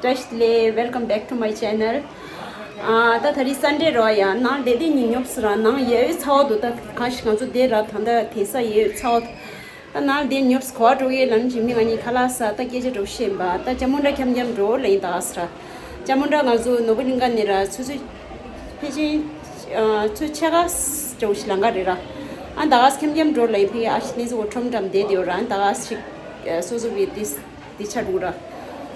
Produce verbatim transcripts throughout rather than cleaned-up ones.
བཀྲ་ཤིས་བདེ་ལེགས། Welcome back to my channel. ཨ་ད་ད་རིང་སན་ཌེ་རེད་ཡ། ནང་བསྡད་དེ་ཉིན་ཉོབ་སི་ར། ནང་ཡ་ཡོད་ཚ་བ་འདུག་ད་གང་ཞིག་ང་ཚོ་བསྡད་ར། ད་ད་དེ་ས་ཡ་ཡོད་ཚ་བ་འདུག་ད་ནང་བསྡད་ཉོབ་སི་གོ་བ་འགྲོ་གི་ལམ་གྱི་མི་ང་གཉིས་ཁ་ལག་ཟ། ད་སྐད་ཆ་འགྲོ་ཤེས་པ། ད་ཅ་མུན་དྲ་འཁྱམ་འཁྱམ་འགྲོ་ལ་ཡིན་ད་ཨ་སི་ར། ཅ་མུན་དྲ་ང་ཚོ་ནོར་བུ་གླིང་ག་ནས་ར་ཆུ་ཚོད་ཕལ་ཆེར་ཨ་ཆུ་ཚོད་ཕྱེད་ཀ་འགྲོ་ཞིག་ལང་ག་རེད་ར། ཨ་ད་ཨ་སི་འཁྱམ་འཁྱམ་འགྲོ་ལ་ཡིན་ཕི་ཨ་ཤི་ནི་ཚོ་ཁྲོམ་འགྲམ་བསྡད་དེ་ཡོད་ར། ཨ་ད་ཨ་སི་ཞིག་སོ་སོ་བི་ཏིས། འདི་ཆ་འགྲོ་ར།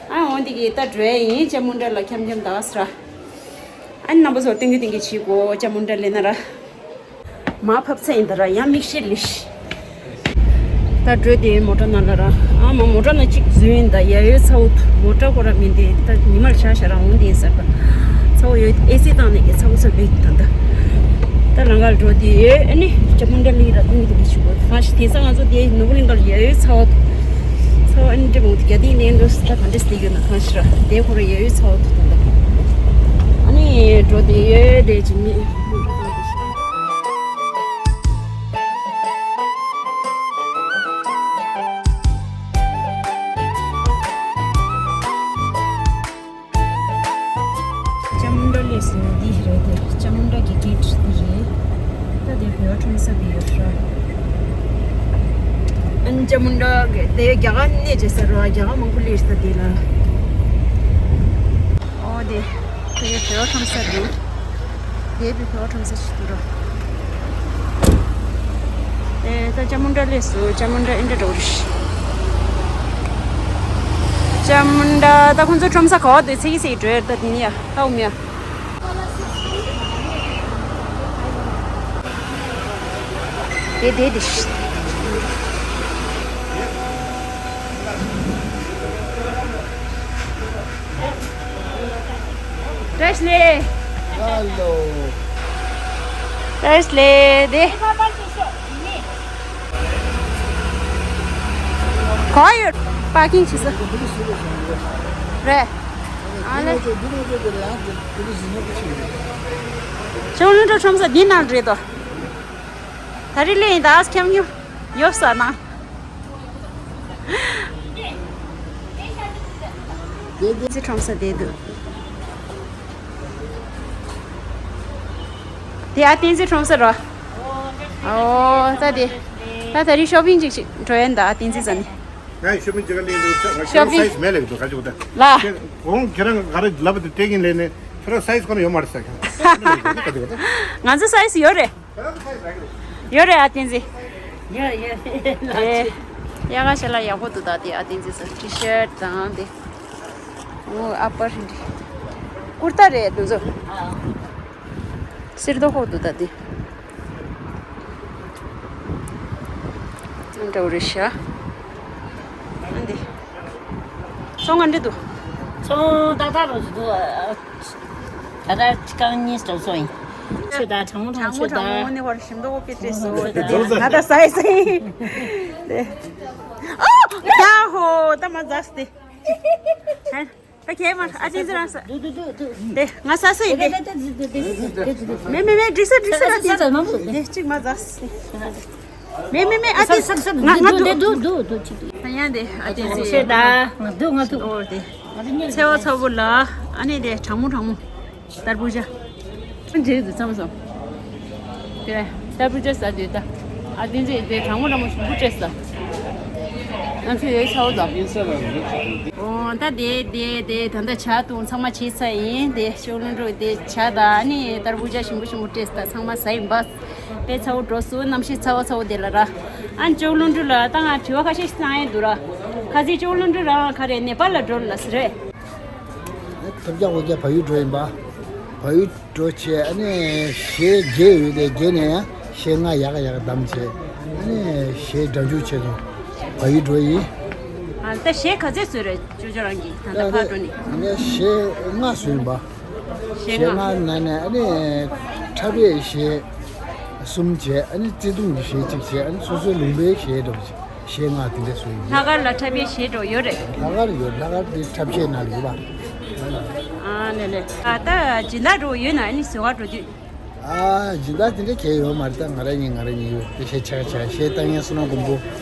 ཨ་འོ་འདི་གི་ད་འགྲོ་ཡ་ཡིན། ཅ་མུན་དྲ་ལ་འཁྱམ་འཁྱམ་ད་ཨ་སི་ར། ཨ་ནི་རྣམ་པ་ཚོ་ཏིང་གི་ཏིང་གི་བྱེད་དགོ། ཅ་མུན་དྲ་ལེན་ན་ར། མ་ཕབ་ཚ་ཡིན་ད་ར། ཡང་མིག་ཤེལ་ལིཤ། ད་འགྲོ་དེ་མོ་ཊ་ནང་ལ་ར། ཨ་མ་མོ་ཊ་ནང་གཅིག་འཛུལ་ཡིན་ད། ཡ་ཡོད་ཚ་བོ་འདུག་མོ་ཊ་ཁོ་ར་མིན་དེ་ད་ཉི་མར་ཆ་ཤ་ར་འོང་དེ་ཡིན་ས་ར། ཚ་བོ་ཡོད། ཨེ་སི་བཏང་ནས་ཀྱི་ཚ་བོ་ཚ་བེག་ད་ད། ད་ལང་ག་ལ་འགྲོ་དེ་ཡོད། ཨ་ནི་ཅ་མུན་དྲ་ལི་ར་ཏིང་གི་ཏིང་གི་བྱེད་དགོ། གང་ཞིག་དེ་ས་ང་ཚོ་དེ་ནོར་བུ་གླིང་ག་ལ་ཡ་ཡོད་ཚ་བོ་འདུག་ཚ་བོ་ཨ་ནི་འདྲ་མོ་དེ་ག་དེ་ནས་འགྲོ་ས་ད་ག་འདྲས་དེ་ཡོད་ན། གང་ཞིག་ར་དེ་ཁོ་ར་ཡ་ཡོད་ཚ་བོ་འདུག་ད་ད། ཨ་ནི་འགྲོ་དེ་ཡོད་དེ་ཅི་མི། ཅ་མུན་དྲ་ལས་སུ་འདི་རེད་དེ། ཅ་མུན་དྲ་གི་གེ་ཊི་འདི་རེད། ད་དེ་བོད་པ་ཁྲོམ་ས་འདི་ཡོད་ར། ཨན་ཅ་མུན་དྲ་གི་དེ་རྒྱ་གར་གནས་ཅེས་ཟེར་ར། རྒྱ་གར་མང་པོ་སླེབས་ས་དེ་ལ། ཨོ་དེ་དེ་བོད་པ་ཁྲོམ་ས་འདུག་དེ་བོད་པ་ཁྲོམ་ས་ཞིག་འདུག་ར། ཨེ་ད་ཅ་མུན་དྲ་སླེབས་སོང་།། ཅ་མུན་དྲ་ཨིན་དྲ་འགྲོ་རེད། ཅ་མུན་དྲ་ད་ཁོང་ཚོ་ཁྲོམ་ས་ག་བ་འདུག་ཚེ་གི་ཚེ་གི་འགྲོ་ཡ་ད་དེ་ནི་ཡ་ད་འུ་མི་ཡ། དེ་དེ་དེ། བཀྲ་ཤིས་བདེ་ལེགས། ཧ་ལོ། བཀྲ་ཤིས་བདེ་ལེགས། དེ། ག་ཡོད། པར་ཀིང་བྱེད་ས། རེད། ཨ་ལེ། ཅ་མུན་དྲ་ཁྲོམ་ས་འདི་ནང་རེད་དོ། ད་རེས་ལས་ཡིན་ད་ཨ་ཁྱམ་ཁྱམ་ཡོད་ས་ན། བསྟན་འཛིན་ཁྲོམ་ས་དེ་འདུག་དེ་ཨ་བསྟན་འཛིན་ཁྲོམ་ས་རོ། ཨོ་ད་དེ། ད་ད་རེས་ཤོ་པིང་ཅིག་ཅིག་འགྲོ་ཡ་ད་ཨ་བསྟན་འཛིན་ས་ནི། ང་ཤོ་པིང་ཅིག་ག་ལེན་འདུག་ང་ཤོ་པིང་སའི་ཛི་མེད་ལེ་འདུག་ག་ཅིག་ད། ལ། ཁྱེད་གོང་ཁྱེད་རང་ག་རེ་ལབ་དེ་སྤྲད་ཀྱིན་ལས་ནས་ཁྱེད་རང་སའི་ཛི་ཁོ་ན་ཡོད་མ་རེད་ས་ཁྱེད། ང་ཚོ་སའི་ཛི་ཡོད་རེད། ཡོད་རེད་ཨ་བསྟན་འཛིན། ཡོད་ཡོད། ཨེ། ཡ་ག་ཤ་ལ་ཡག་པོ་འདུག་ད་དེ་ཨ་བསྟན་འཛིན་ས་ཊི་ཤར་དང་དེ། ཨོ་ཨ་པར་རེད། ཀུར་ཏ་རེད་དེ་ཚོ། སིར་དོ་ཧོ་འདུག་ད་དེ། འདྲ་བོ་རེད་ཤག་ཨ་འདི། ཚོང་ང་འདྲི་འདུག་ཚོང་ཏག་ཏག་རོ་ཞིག་འདུག་ད་ལྟ་ཆི་ཀང་གཉིས་འགྲོ་སོང་ཡིན། ཆོས་ད་གྲང་མོ་གྲང་མོ་ཆོས་ད། གྲང་མོ་ནི་བར་ཞིམ་མདོག་པོ་དཔེ་སྤྲད་སོང་། ད་ད་ད་ད་སའི་སའི། ཨོ་ཡ་ཧོ་ད་མ་ཛགས་ཏེ། ད་ཁྱེད་མ་ཨ་ཅེ་ཟེར་རང་ས། དེ་ང་ས་སུ་ཡིན་ཏེ། མེ་མེ་མེ་འགྲིག་ས་འགྲིག་ས་ར་དེ། དེ་གཅིག་མ་ཛགས་ཏེ། མེ་མེ་མེ་ཨ་ཅེ་ང་ང་འདུག་འདུག་འདུག་འདུག་ཅིག་འདུག་ད་ཡང་དེ་ཨ་ཅེ་ཟེར། ཆེ་ད་ང་འདུག་ང་འདུག་ཨོ་དེ། ཚེ་བ་ཚ་བོ་ལ་ཨ་ནི་དེ་གྲང་མོ་གྲང་མོ། ཏར་བུ་ཇ། འཇིགས་འདུག་ཚང་མ་སོང་། དེ་ཏར་བུ་ཇ་ཟ་དུས་ད། ཨ་བསྟན་འཛིན་དེ་གྲང་མོ་གྲང་མོ་ཞིམ་པོ་སྤྲད་ས། ང་ཚོ་ཡོད་ཚ་བོ་ད། ཨོ་ད་དེ་དེ་དེ་ད་ལྟ་ཇ་བཏུང་ཚང་མ་བྱས་ཚར་ཡིན། དེ་ཅོག་ལུ་འགྲོ་དེ་ཇ་ད་ཨ་ནི་ཏར་བུ་ཇ་ཞིམ་པོ་ཞིམ་པོ་སྤྲད་ས། ད་ཚང་མ་ཟ་ཡིན་པ། དཔེ་ཚ་བོ་འགྲོ་སོང་། གནམ་གཤིས་ཚ་བོ་ཚ་བོ་དེ་ལ་ར། ཨ་ཅོག་ལུ་འགྲོ་ལ་ད་ང་དྲི་བ་ཁ་ཤས་ཤིག་བཏང་ཡིན་འདུག་ར། ཁ་སང་ཅོག་ལུ་འགྲོ་རང་ག་རེ་ནེ་པཱལ་ལ་འགྲོ་ལ་ཟེར་རེད། ཐབས་ཆག་འོ་ཀྱ་བལ་ཡུལ་འགྲོ་ཡིན་པ། བལ་ཡུལ་འགྲོ་བྱས་ཨ་ནི་གཞས་བརྒྱད་ཡོད་དེ་བརྒྱད་ནས་ཡང་གཞས་ལྔ་ཡག་ཡག་བདམས་བྱས་ཨ་ནི་གཞས་སྒྲ་འཇུག་ཆེད་དུ་བལ་ཡུལ་འགྲོ་ཡིན། ཨ་ད་གཞས་ག་ཚད་བཟོས་རེད་ཅོ་ཅོ་རང་གིས་ད་ལྟ་ཕར་འགྲོ་ནས། ཨ་ནི་གཞས་ལྔ་བཟོས་ཡིན་པ། གཞས་ལྔ་ནང་ནས་ཨ་ནི་འཁྲབ་པའི་གཞས་གསུམ་བྱས། ཨ་ནི་བརྩེ་དུང་གི་གཞས་གཅིག་བྱས། ཨ་ནི་སོ་སོའི་ལུང་པའི་གཞས་འདྲ་བོ་བྱས། གཞས་ལྔ་དེ་འདྲ་བཟོས་ཡིན། ལྷག་དཀར་ལ་འཁྲབ་པའི་གཞས་འདྲ་བོ་ཡོད་རེད། ལྷག་དཀར་ཡོད། ལྷག་དཀར་དེ་འཁྲབ་ཆས་ནང་ལ་ཡོད་པ། ཨ་ལེ་ལེ། ཨ་ད་སྦྱིན་བདག་འདྲ་བོ་ཡོད་ན་ཨ་ནི་ཟེར་བ་འགྲོ་དུས། ཨ་སྦྱིན་བདག་དེ་འདྲ་གས་ཡོད་མ་རེད། ད་ང་རང་གཉིས་ང་རང་གཉིས་ཡོད། དཔེ་ཆ་ཕྱེད་ཀ་བྱས། གཞས་བཏང་མཁན་བསོད་ནམས་མགོན་པོ་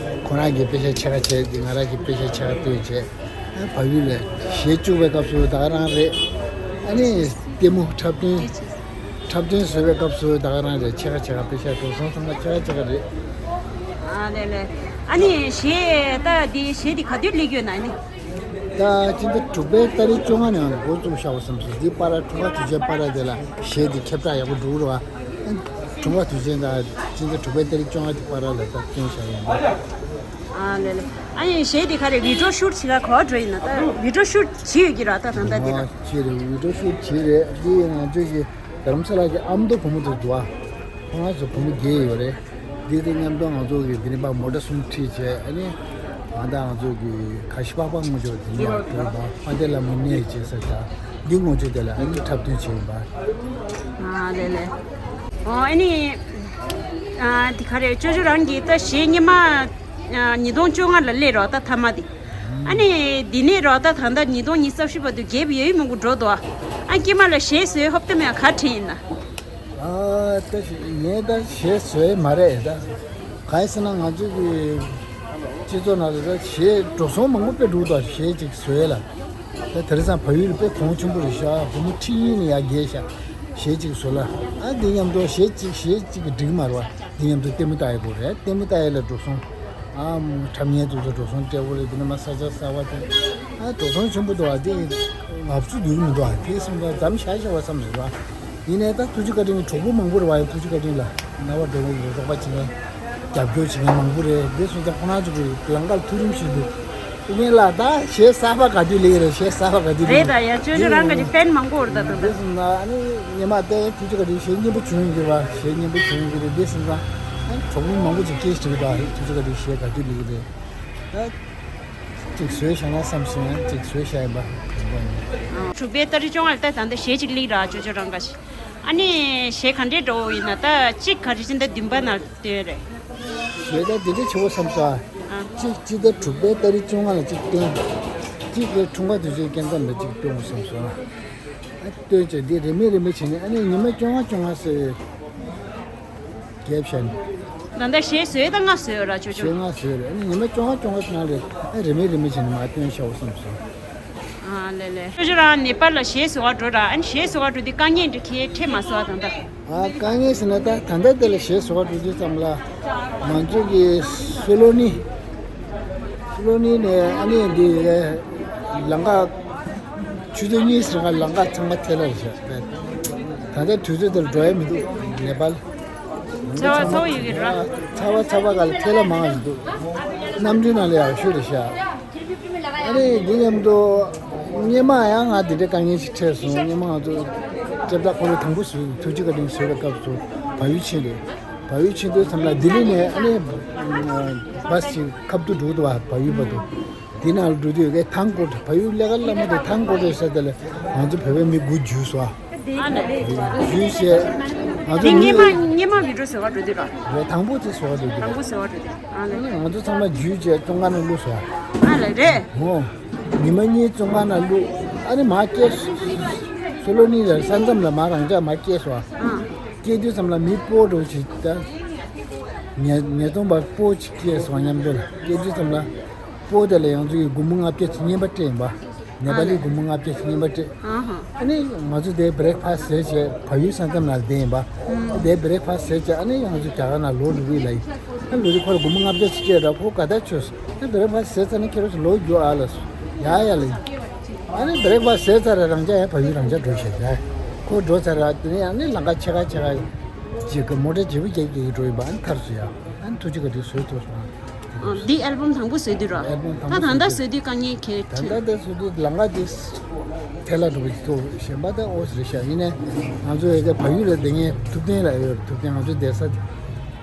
ཁོ་རང་གིས་དཔེ་ཆ་ཕྱེད་ཀ་བྱས་ཏེ་ང་རང་གིས་དཔེ་ཆ་ཕྱེད་ཀ་བཏོན་བྱས། བལ་ཡུལ་ལ་གཞས་བཅུག་པའི་སྐབས་སུ་ད་ག་རང་རེད། ཨ་ནི་ལྟད་མོ་འཁྲབ་སྟོན། འཁྲབ་སྟོན་བཟོ་བའི་སྐབས་སུ་ད་ག་རང་རེད། ཕྱེད་ཀ་ཕྱེད་ཀ་པེ་ཤ་འགྲོ་སོང་ཚང་མ་ཕྱེད་ཀ་ཕྱེད་ཀ་རེད། ཨ་ལེ་ལེ། ཨ་ནི་གཞས་ད་འདི་གཞས་འདི་ག་དུས་སླེབས་ཀྱི་ཡོད་ན་ཨ་ནི། ད་སྤྱི་ཟླ་དྲུག་པའི་ཏ་རིག་བཅོ་ལྔ་ནས་འགོ་བཙུགས་བཞག་པ་བསམ་སོང་། འདི་བར་འཁྲུངས་སྐར་དུས་ཆེན་བར་དེ་ལ་གཞས་འདི་ཁྱབ་བསྒྲགས་ཡག་པོ་འགྲོ་གི་རེད་བ། འཁྲུངས་སྐར་དུས་ཆེན་དང་སྤྱི་ཟླ་དྲུག་པའི་ཏ་རིག་བཅོ་ལྔ་དེ་བར་ལ་ད་སྟོན་བཞག་ཡིན་པ། ཨ་ལེ་ལེ། ཨ་ཡིན་གཞས་འདི་ག་རེ་བི་ཌིའོ་ཤུཊ་བྱེད་ག་ག་བར་འགྲོ་ཡིན་ན། ད་བི་ཌིའོ་ཤུཊ་བྱེད་ཡོད་ཀྱི་ར། ད་ད་ལྟ་འདི་ལ། ཨ་བྱེད་རེད། བི་ཌིའོ་ཤུཊ་བྱེད་རེད། འདི་ང་ཚོས་ཀྱི་རྡ་རམ་ས་ལ་གི་ཨ་མདོ་བུ་མོ་དེ་འདུག་ཨ། ཁོ་རང་ཚོ་བུ་མོ་བརྒྱད་ཡོད་རེད། འདི་དང་མཉམ་དུ་ང་ཚོ་གི་འདི་ནས་ཕར་མོ་ཊ་གསུམ་ཁྲིད་བྱས། ཨ་ནི་ང་དང་ང་ཚོ་གི་ཁ་ཤི་པགས་པ་སྔོན་འཇོག་འདི་ནས་ཡར་འགྲོ་དང་། དཔལ་ལྡན་ལྷ་མོ་གནས་བྱེད་ས་དང་འདི་སྔོན་འཇོག་དེ་ལ་ཨ་ནི་འཁྲབ་སྟོན་བྱས་ཡིན་པ། ཨ་ལེ་ལེ། ཨོ་ཨ་ནི་ཨ་འདི་ག་རེ་ཅོ་ཅོ་རང་གི་ད་གཞས་སྔོན་མ་ཨ་ཉིས་སྟོང་བཅོ་ལྔ་ལ་སླེབས་རོགས། ད་མཐའ་མ་དེ། ཨ་ནི་འདི་ནས་རོགས་ད་ད་ལྟ་ཉིས་སྟོང་ཉི་ཤུ་རྩ་བཞི་བར་དུ་གེབ་ཡོད་མང་པོ་འགྲོ་འདུག་ཨ། ཨ་སྐྱེས་མ་ལ་གཞས་བཟོས་ཧོབ་ཏེ་མེད་ག་དྲན་ཡིན་ན། ཨ་ད་ངས་ད་གཞས་བཟོས་མ་རེད་ད། གང་ཡིན་ཟེར་ན་ང་ཚོའི་གི་སྤྱི་ཚོགས་ནང་ལ་ད་གཞས་འགྲོ་སོང་མང་པོ་དཔེ་འགྲོ་འདུག་གཞས་ཅིག་བཟོས་ལ། ད་དེང་སང་བལ་ཡུལ་དཔེ་གོང་ཆེན་པོ་རེད་ཤག་བུ་མོ་ཁྲིད་ཡིན་ནི་ཡ་རྒྱས་ཤག་གཞས་ཅིག་བཟོས་ལ། ཨ་འདི་མཉམ་དུ་གཞས་ཅིག་གཞས་ཅིག་གི་འགྲིག་མ་རེད་བ། འདི་མཉམ་དུ་ལྟད་མོ་ལྟ་ཡ་དགོས་རེད། ལྟད་མོ་ལྟ་ཡ་ལ་འགྲོ་སོང་། ཨ་འཁྲབ་མཁན་དེ་ཚོ་འགྲོ་སོང་སྤྲད་དགོས་རེད། འདི་ནས་མར་ས་ཆ་གསར་པ་དེ། ཨ་འགྲོ་སོང་ཆེན་པོ་འདུག་ཨ། དེ་ང་ཚོ་འདུག་གི་མི་འདུག་ཨ། དེ་སོང་ཙང་འཛོམས་ཤག་ཤག་པ་བསམ་རེད་བ། ཡིན་ནའི་ད་ཐུགས་རྗེ་བཀའ་དྲིན་གྱིས་གྲོགས་པོ་མང་པོ་རེད་བ། ཡང་ཐུགས་རྗེ་བཀའ་དྲིན་ལ་རྣ་བ་འགྲོ་བའི་རོགས་པ་བྱེད་མཁན། རྒྱབ་སྐྱོར་བྱེད་མཁན་མང་པོ་རེད། འདི་སོང་ཙང་ཁོ་རང་ཚོ་གི་ལམ་ཁར་མཐོང་རིམ་ཞིག་འདུག་ཨུ་རྒྱན་ལགས་ད་གཞས་གསར་པ་ག་དུས་སླེབས་རེད། གཞས་གསར་པ་ག་དུས་རེད། སླེབས་ད་ཡ་ཅོ་ཅོ་རང་གི་ཕེན་མང་པོ་རེད་ད་ད་ད། འདི་སོང་ཙང་ཨ་ནི་སྔོན་མ་ད་ཐུགས་རྗེ་བཀའ་དྲིན་གཞས་སྙན་པོ་བྱུང་ཡོད་ཀྱི་རེད་བ། གཞས་སྙན་པོ་བྱུང་ཡོད་ཀྱི་རེད། འདི་སོང་ཙང་ཨ་ནི་གྲོགས་པོ་མང་པོ་ཅིག་སྐད་ཞིག་དྲིས་ད། ཐུགས་རྗེ་བཀའ་དྲིན་གཞས་ག་དུས་སླེབས་ཀྱི་རེད། ད་ཅིག་བཟོས་བཞག་ན་བསམ་སོང་། ཅིག་བཟོས་བཞག་ཡིན་པ། དྲུག་པའི་ཏ་རིག་བཅོ་ལྔ་ལ་ད་ད་ལྟ་གཞས་ཅིག་སླེབས་ར་ཅོ་ཅོ་རང་ག་ཞིག་ཨ་ནི་གཞས་ག་འདྲས་འགྲོ་ཡིན་ན། ད་གཅིག་ག་རེ་ཕྱི་ཟླ་བདུན་པ་ནང་བཏོན་རེད། གཞས་ད་འདི་འདྲ་ཆེ་བོ་བསམ་སོང་ཨ། གཅིག་སྤྱི་ཟླ་དྲུག་པའི་ཏ་རིག་བཅོ་ལྔ་ལ་གཅིག་བཏོན། གཅིག་གི་འཁྲུངས་སྐར་དུས་ཆེན་སྐབས་མཚམས་ལ་གཅིག་བཏོན་དགོས་བསམ་སོང་ཨ། ཨ་བཏོན་བྱས་འདི་རེ་མིག་རེ་མིག་བྱས་ནས། ཨ་ནི་ཉི་མ་བཅོ་ལྔ་བཅོ་ལྔ་ཟེར་རྒྱབ་བཞག་ནས། ད་ལྟ་གཞས་བཟོས་དང་ང་བཟོས་ར་ཅོ་ཅོ། གཞས་ང་བཟོས་རེད། ཨ་ནི་ཉི་མ་བཅོ་ལྔ་བཅོ་ལྔ་ནང་ལ་ཨ་རེ་མིག་རེ་མིག་བྱས་ནས་མར་བཏོན་བཞག་པ་བསམ་སོང་། ཨ་ལེ་ལེ། ཅོ་ཅོ་རང་ནེ་པཱལ་ལ་གཞས་བཟོ་བར་འགྲོ་ར། ཨ་ནི་གཞས་བཟོ་བར་འགྲོ་དུས་དཀའ་ངལ་འདྲ་གང་འཕྲད་མ་སོང་ཨ་ད་ལྟ། ཨ་དཀའ་ངལ་ཟེར་ན་ད་ད་ལྟ་དེ་ལ་གཞས་བཟོ་བར་འགྲོ་དུས་ཙམ་ལ་ང་ཚོ་གི་སུ་ལོ་ནི། སུ་ལོ་ནི་ནས་ཨ་ནི་འདི་ལམ་ཁ་ཆུ་ཚོད་གཉིས་ཙམ་ལ་ལམ་ཁ་ཚང་མ་ཐལ་ལ་རེད་ཤག་ད་ལྟ་དུས་ཚོད་དེར་འགྲོ་ཡ་མི་འདུག་ནེ་པཱལ། ཚ་བ་ཚ་བོ་ཡོད་ཀྱི་ར། ཚ་བ་ཚ་བ་ག་ལ་ཐལ་ལ་མང་ང་འདུག་གནམ་གྲུའི་ནང་ལ་ཡག་ཤོས་རེད་ཤག་ཨ་ནི་འདི་མཉམ་དུ་སྔོན་མ་ཡང་ང་འདི་འདྲའི་དཀའ་ངལ་ཞིག་འཕྲད་སོང་། སྔོན་མ་ང་ཚོ་ལྕགས་རྟ་འཁོར་ལོ་དང་པོ་བཟོས། ཐུགས་རྗེ་བཀའ་དྲིན་བཟོས་པའི་སྐབས་སུ་བལ་ཡུལ་ཕྱིན་རེད། བལ་ཡུལ་ཕྱིན་དུས་ཙམ་ལ་ལྡི་ལི་ནས་ཨ་ནི་བཱས་ཅིག་ཁ་ཐུག་འགྲོ་འདུག་བ། བལ་ཡུལ་བར་དུ། དེ་ནང་ལ་འགྲོ་དུས་ཀའི་ཐང་ཀོ་ཊ། བལ་ཡུལ་ལས་ཀ་སླ་མོ་དེ་ཐང་ཀོ་ཊ་ཟེར་དེ་ལ་ང་ཚོ་བོད་པའི་མི་དགུ་འཇུས་སོང་། ཨ་ལེ། འཇུས་བྱས་ང་ཚོ་དེ་མི་སྔོན་མ་སྔོན་མ་བི་ཌིའོ་བཟོ་བར་འགྲོ་དུས་ར། རེད། དང་པོ་དེ་བཟོ་བར་འགྲོ་དུས་དང་པོ་བཟོ་བར་འགྲོ་དུས། ཨ་ལེ། ང་ཚོ་ཚང་མ་འཇུས་བྱས་ཙོང་ཁ་ནང་བླུགས་སོང་། ཨ་ལེ་རེད། འོ། ཉི་མ་གཉིས་ཙོང་ཁ་ནང་བླུགས། ཨ་ནི་མར་སྐྱེལ། སུ་ལོ་ནི་ལ་ས་མཚམས་ལ་མར་རང་འཇགས་མར་སྐྱེལ་སོང་། ཨ། སྐྱེལ་དུས་ཙམ་ལ་མི་སྤོ་འགྲོ་ཞིག་ད། ཉེ་ཉེ་ཚོང་པ་སྤོ་ཅིག་སྐྱེལ་སོང་། མཉམ་དུ་ལ་སྐྱེལ་དུས་ཙམ་ལ། སྤོ་དེ་ལ་ཡང་ཚུར་གྱི་སྒོར་མོ་ལྔ་བརྒྱ་ཅིག་རྔན་པ་སྤྲད་ཡིན་པ། ནེ་པ་ལིའི་སྒོར་མོ་ལྔ་བརྒྱ་ཅིག་རྔན་པ་སྤྲད། ཨ་ཧ། ཨ་ནི་ང་ཚོ་དེ་བྷི་རེག་ཕ་སི་ཟས་བྱས་བལ་ཡུལ་ས་མཚམས་ནང་བསྡད་ཡིན་པ། ཨ་དེ་བྷི་རེག་ཕ་སི་ཟས་བྱས་ཨ་ནི་ང་ཚོ་རྒྱ་གར་ནང་ལོག་འགྲོ་གི་ཡིན་ལབ་ཡིན། ཨ་ལོ་རེ་ཁོ་ལ་སྒོར་མོ་ལྔ་བརྒྱ་ཅིག་སྤྲད་ར། ཁོ་དགའ་ཐག་ཆོད་སོང་། ཨ་བྷི་རེག་ཕ་སི་ཟས་ཚར་ན་ཁྱེད་རང་ཚོ་ལོག་རྒྱུགས་ཨ་ལབ་སོང་། ཡ་ཡ་ལབ་ཡིན། ཨ་ནི་བྷི་རེག་ཕ་སི་ཟས་ཚར་ར་རང་འཇགས་ཡ་བལ་ཡུལ་རང་འཇགས་འགྲོ་བྱས་ཡ། ཁོ་འགྲོ་ཚར་ར་དེ་ནས་ཨ་ནི་ལམ་ཁ་ཕྱེད་ཀ་ཕྱེད་ཀ་ཅིག་གི་མོ་ཊ་བརྗེ་པོ་རྒྱག་རྒྱག་གི་འགྲོ་ཡིན་པ། ཨ་ནི་ཐར་སོང་ཡ། ཨ་ནི་ཐུགས་རྗེ་བཀའ་དྲིན་བཟོས་ཐུབ་སོང་། ཨ། འདི་ཨལ་བམ་དང་པོ་བཟོས་དུས་ར། ཨལ་བམ་དང་པོ་ད་ད་ལྟ་བཟོས་དུས། བཟོས་དུས་དཀའ་ངལ་གལ་ད་ཆེ། ད་ལྟ་བཟོས་དུས་ལམ་ཁ་དེ་ཐལ་ལ་འགྲོ་གི་འདུག་གཞན་པ་ད་ཨོ་ཟེར་ཤག་ཡིན་ནའི་ང་ཚོ་ཡ་གི་བལ་ཡུལ་ལ་བསྡད་མཁན་ཐུབ་བསྟན་ལགས་ཡོད། ཐུབ་བསྟན་ང་ཚོའི་སྡོད་ས་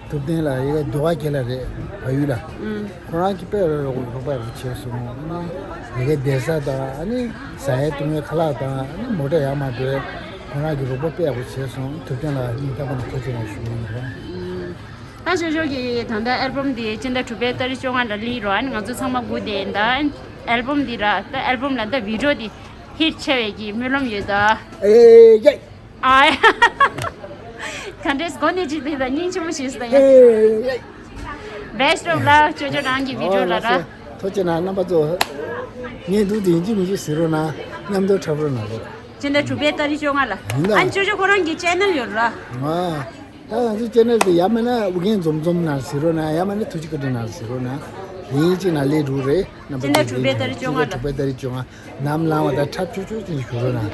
ཐུབ་བསྟན་ལགས་ཡ་གི་སྡེ་བ་དགེ་ལགས་རེད། བལ་ཡུལ་ལ། ཨུམ། ཁོ་རང་གིས་དཔེ་རོགས་རོགས་པ་རོགས་བྱས་སོང་། ཨ་ནི་ཡ་གི་བསྡད་ས་དང་ཨ་ནི་ཟ་ཡས་བཏུང་ཡས་ཁ་ལག་དང་ཨ་ནི་མོ་ཊ་ཡར་མར་འགྲོ་ཡས་ཁོ་རང་གིས་རོགས་པ་དཔེ་ཡག་པོ་བྱས་སོང་། ཐུབ་བསྟན་ལགས་སྙིང་ཐག་པ་ནས་ཐུགས་རྗེ་ཆེ་ཞུ་གི་ཡིན། ཨུམ། ད་ཅོ་ཅོ་གི་ད་ལྟ་ཨལ་བམ་འདི་སྤྱི་ཟླ་དྲུག་པའི་ཏ་རིག་བཅོ་ལྔ་ལ་སླེབས་རོགས། ཨ་ནི་ང་ཚོ་ཚང་མ་སྒུག་བསྡད་ཡིན་ད། ཨལ་བམ་འདི་ར་ད་ཨལ་བམ་ལ་ད་བི་ཌིའོ་འདི་ཧིཊ་ཆེ་བའི་གི་སྨོན་ལམ་ཡོད་ད། ཨེ་ཡ། ཨ་ཡ། ག་འདྲས་གོ་གནས་ཅིག་དེ་ད་སྙིང་རྗེ་མོ་ཞིག་ད་ཡ། ཨེ་ཡ། བེ་སི་ཊི་ཨོཕ་ལ་ཅོ་ཅོ་རང་གི་བི་ཌིའོ་ལ་ར། ཨོ་ལགས་སོ། ཐུགས་རྗེ་གནང་རྣམ་པ་ཚོ། ངས་འདུག་དེ་ཡིན་གཅིག་མིན་གཅིག་ཟེར་རོགས་གནང་། མཉམ་དུ་འཁྲབ་རོགས་གནང་རོགས། སྤྱི་ཟླ་དྲུག་པའི་ཏ་རིག་བཅོ་ལྔ་ལ། ཡིན་ད། ཨ་ཅོ་ཅོ་ཁོ་རང་གི་ཆེ་ནལ་ཡོད་ར། ཨ། ད་ང་ཚོའི་ཆེ་ནལ་དེ་ཡང་མིན་ན་ཨུ་རྒྱན་འཛོམས་འཛོམས་ནང་ཟེར་རོགས་གནང་། ཡང་མིན་ན་ཐུགས་རྗེ་བཀའ་དྲིན་ནང་ཟེར་རོགས་གནང་། དེ་ཡིན་གཅིག་ནང་སླེབས་འགྲོ་རེད། རྣམ་པ་སྤྱི་ཟླ་དྲུག་པའི་ཏ་རིག་བཅོ་ལྔ་ལ། སྤྱི་ཟླ་དྲུག་པའི་ཏ་རིག་བཅོ་ལྔ། ནམ་ལངས་བ་དང་འཁྲབ་ཆོག་ཆོག་ཅིག་ཞུ་རོགས་གནང་།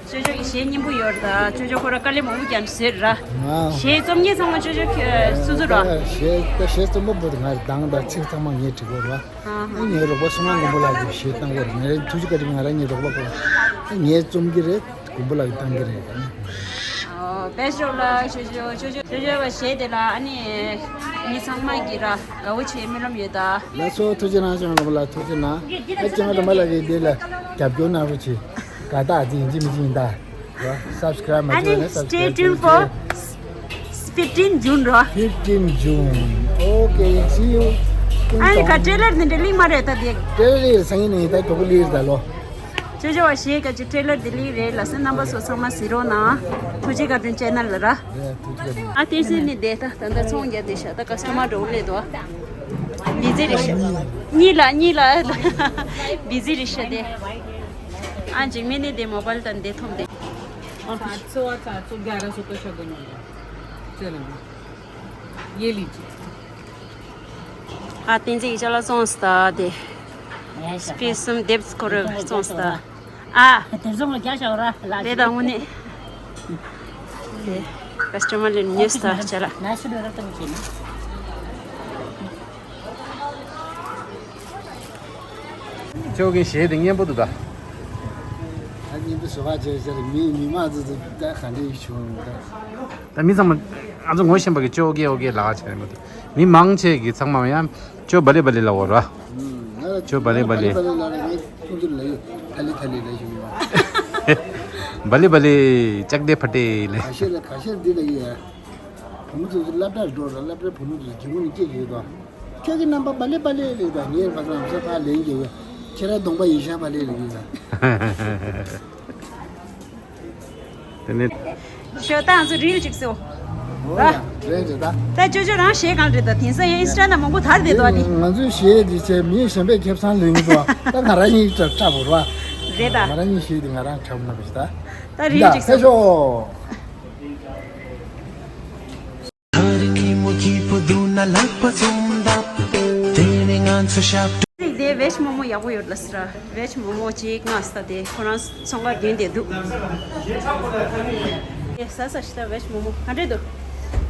ཅོ་ཅོ་གི་གཞས་སྙན་པོ་ཡོད་རེད་ད། ཅོ་ཅོ་ཁོ་ར་དཀའ་ལས་མང་པོ་ཀྱང་བཟོས་ར། ཨ། གཞས་རྩོམ་མཁན་ཚང་མ་ཅོ་ཅོ་ཁྱོད་སོ་སོ་ར། ད་གཞས་ད་གཞས་རྩོམ་པ་པོ་དེ་ང་རང་དང་ཚིག་ཚང་མ་ངས་བྲིས་པ་ར། ཨ་ཧ། ཨ་ངའི་རོགས་པ་སྲུང་མ་མགོན་པོ་ལགས་ཀྱིས་གཞས་བཏང་གི་རེད། ངའི་ཐུགས་རྗེ་བཀའ་དྲིན། ང་རང་གཉིས་རོགས་པ་དགོས། ཨ་ངས་རྩོམ་གྱི་རེད། མགོན་པོ་ལགས་ཀྱིས་བཏང་གི་རེད། ཨོ་བེ་ཤོག་ལ་ཅོ་ཅོ་ཅོ་ཅོ་ཅོ་བ་གཞས་དེ་ལ་ཨ་ནི་མི་ཚང་མ་གིས་ར་དགའ་བོ་བྱེད་སྨོན་ལམ་ཡོད་ད། ལགས་སོ། ཐུགས་རྗེ་གནང་། ཅང་རོགས་པ་ལ་ཐུགས་རྗེ་གནང་། ཨ་ཅང་རོགས་པ་ལ་གི་དེ་ལ་རྒྱབ་སྐྱོར་གནང་རོགས་བྱེད། ག་ད་ཅི་ཡིན་ཅི་མི་ཅི་ཡིན་ད། Subscribe མ་བྱས་ན་subscribe stay tuned for fifteen June རོ། Fifteen June. Okay, see you. ཨ་ནི་ག་ཊེ་ལར་འདི་འདྲ་ལིག་མ་རེད་ད་དེ། ཊེ་ལར་ལིག་སང་ཉིན་ནས་ད་གོ་གི་ལིག་རེད་ད་ལོ། ཅོ་ཅོ་བ་གཞས་ག་ཅི་ཊེ་ལར་འདི་ལིག་རེད་ལ་སེ། རྣམ་པ་ཚོ་ཚང་མ་གཟིགས་རོགས་གནང་། ཐུགས་རྗེ་བཀའ་དྲིན་ཆེ་ནལ་ལ་ར། རེད། ཐུགས་རྗེ་གནང་། ཨ་ཏེ་སི་ནི་དེ་ད་ད་ད་ཚོང་རྒྱག་དེ་ཤ་ད་ཀ་སི་ཊོ་མར་འགྲོ་ལེ་དོ། བི་ཛི་རེད་ཤ། གཉིས་ལ་གཉིས་ལ་བི་ཛི་རེད་ཤ་དེ། ཨ་འཇིགས་མེད་ནི་དེ་མོ་བལ་དང་དེ་ཐོམ་དེ། सात सौ और सात सौ ग्यारह सौ का शगुन होगा। चलो। ये लीजिए। ཨ་བསྟན་འཛིན་ཅ་ལག་བཙོངས་སྟ་དེ། སྤེ་གསུམ་དེབ་སྐོར་བཙོངས་སྟ། ཨ། དེབ་བཙོང་ལ་རྒྱ་ཞའོ་ར་ལ། རེད་ད་དངོས་གནས། དེ་ཀ་སི་ཊོ་མར་ལ་ཉོས་སྟ་ཅ་ལག་ན་སུ་ལོ་ར་ཏང་ཅེ་ན། ཅོ་གི་གཞས་དེ་སྙན་པོ་འདུག་ད། ད་སྙན་པོ་བཟོ་བ་བྱས་ཟེར་མི་མི་མང་ཚོ་ཚོ་ད་ག་འདྲ་ཡིན་བྱུང་ད། ད་མི་ཚང་མ་ང་ཚོ་ངོ་ཤེས་པ་གི་ཅོ་གི་ཨོ་གི་ལ་བྱས་མ་འདུག་མི་མང་ཆེ་གི་ཚང་མ་ཡང་ཅོ་བ་ལི་བ་ལི་ལ་འོ་ར། ཅོ་བ་ལི་བ་ལི། ང་ཚོ་ལ་ཡོད་ཐུང་ཐུང་ལ་ཡོད་ཐ་ལི་ཐ་ལི་ལ་ཞུ་ཡོད། བ་ལི་བ་ལི་ཅག་དེ་ཕ་ཏེ་ལེ། ཁ་ཤས་ལ་ཁ་ཤས་འདི་ལ་ཡོད། བུ་མོ་ཚོ་སློབ་གྲྭར་འགྲོ་ར། སློབ་གྲྭའི་བུ་མོ་ཚོ་གྱི་མོ་ནི་སྐྱེ་ཡོད་དོ། ཁྱོད་ཀྱི་རྣམ་པ་བ་ལེ་བ་ལེ་ལེ་དང་ངའི་བ་ཚང་ས་ཕ་ལེན་གྱི་ཡོད། ཁྱེད་རང་གདོང་པ་ཡིན་ཤ་བ་ལེ་ལེ་ཡིན་ལ། དེ་ནས། ཞོ་ཏང་ཚོ་རིལ་ཅིག་སོ། རེད་རེད་ད། ད་ཅོ་ཅོ་རང་གཞས་གང་རེད་ད། དེང་སང་ཡང་ཨིན་སི་ཊ་ན་མང་པོ་དར་བསྡད་དོ་ནི། ང་ཚོའི་གཞས་འདི་བྱས་མི་གཞན་པས་ཁེ་བཟང་ལེན་གྱི་འདུག་ད་ང་རང་གཉིས་འཁྲབ་འཁྲབ་བོར་བ། རེད་ད། ང་རང་གཉིས་གཞས་འདི་ང་རང་འཁྲབ་ན་བ་ཞིག་ད། ད་རིལ་ཅིག་སོ། ཕེབས་ཤོག་ཚིག་དེ་བེཇ་མོ་མོ་ཡག་པོ་ཡོད་ལ་སི་ར། བེཇ་མོ་མོ་གཅིག་མངགས་ས་དེ་ཁོ་རང་ཚོང་ཁང་བདུན་དེ་འདུག་ཨེ་ཟ་ས་ཤི་ད་བེཇ་མོ་མོ་ག་འདྲས་འདུག་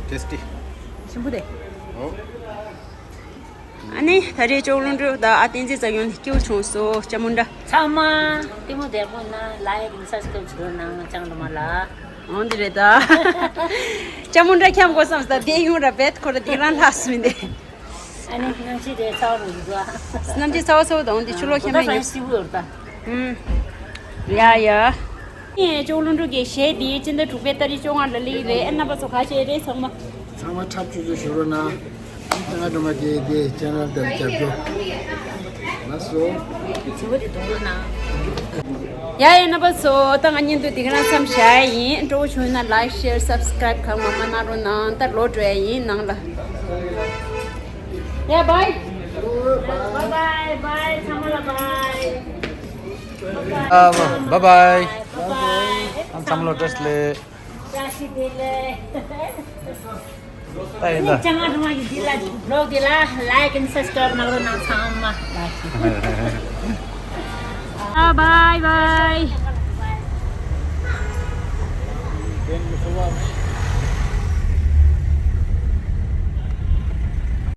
ཊེ་སི་ཊི། ཞིམ་པོ་དེ། ཨོ། ཨ་ནི་ད་རེས་ཅོག་ལུང་འགྲོ་ད་ཨ་བསྟན་འཛིན་རྩ་ཡོན་སྐྱིད་པོ་བྱུང་སོ་ཅ་མུན་དྲ། ཚང་མ་ལྟད་མོ་བདེ་པོ་ན་ལའིག་ཨེན་སབ་སི་ཀ་རབ་བྱེད་རོགས་གནང་ཅང་རུ་མ་ལ། འོང་འདི་རེད་ད། ཅ་མུན་དྲ་འཁྱམ་དགོས་བསམ་ད་བསྡད་ཡོང་ར་བེད་ཁོ་ར་འདི་རང་ལྷག་སུ་མི་འདི། ཨ་ནི་གནམ་གཤིས་དེ་ཚ་བ་རུ་འདུག་ཨ། གནམ་གཤིས་ཚ་བ་ཚ་བ་དང་འདི་ཆུ་ལོག་འཁྱམ་ན་ཡོད། ཧུམ། ཡ་ཡ། ངས་ཅོག་ལུང་འགྲོ་གི་གཞས་འདི་སྤྱི་ཟླ་དྲུག་པའི་ཏ་རིག་བཅོ་ལྔ་ལ་སླེབས་རེད། ཨེ་རྣམ་པ་ཚོ་ག་བྱས་རེད་ཚང་མ། ཚང་མ་འཁྲབ་ཆུ་ཆུ་ཞུ་རོགས་གནང་། ང་སྒྲོལ་མ་སྐྱིད་དེ་ཅེ་ནལ་དེར་རྒྱབ་སྐྱོར། ལགས་སོ། ཡ་ཡ་རྣམ་པ་ཚོ་ད་ང་བརྙན་ཐུང་འདི་ག་རང་མཚམས་བཞག་ཡིན། སྤྲོ་བོ་བྱུང་ན་ལའིག་ཤེར་སབ་སི་ཀ་རབ་གང་མང་མང་གནང་རོགས་གནང་། ད་ལོག་འགྲོ་ཡ་ཡིན་ནང་ལ། ཡ་བའི། བའི་བའི་བའི་ཚང་མ་ལ་བའི། ཨ་བའི་བའི། བའི་བའི། ཨ་ཚང་མ་ལ་བཀྲ་ཤིས་བདེ་ལེགས། བཀྲ་ཤིས་བདེ་ལེགས། ད་ཡིན་ད། ཅང་ང་རང་གི་འདི་ལ་བི་ལོག་འདི་ལ་ལའིག་ཨེན་སབ་སི་ཀ་རབ་གནང་རོགས་གནང་ཚང་མ། ཨ་བའི་བའི།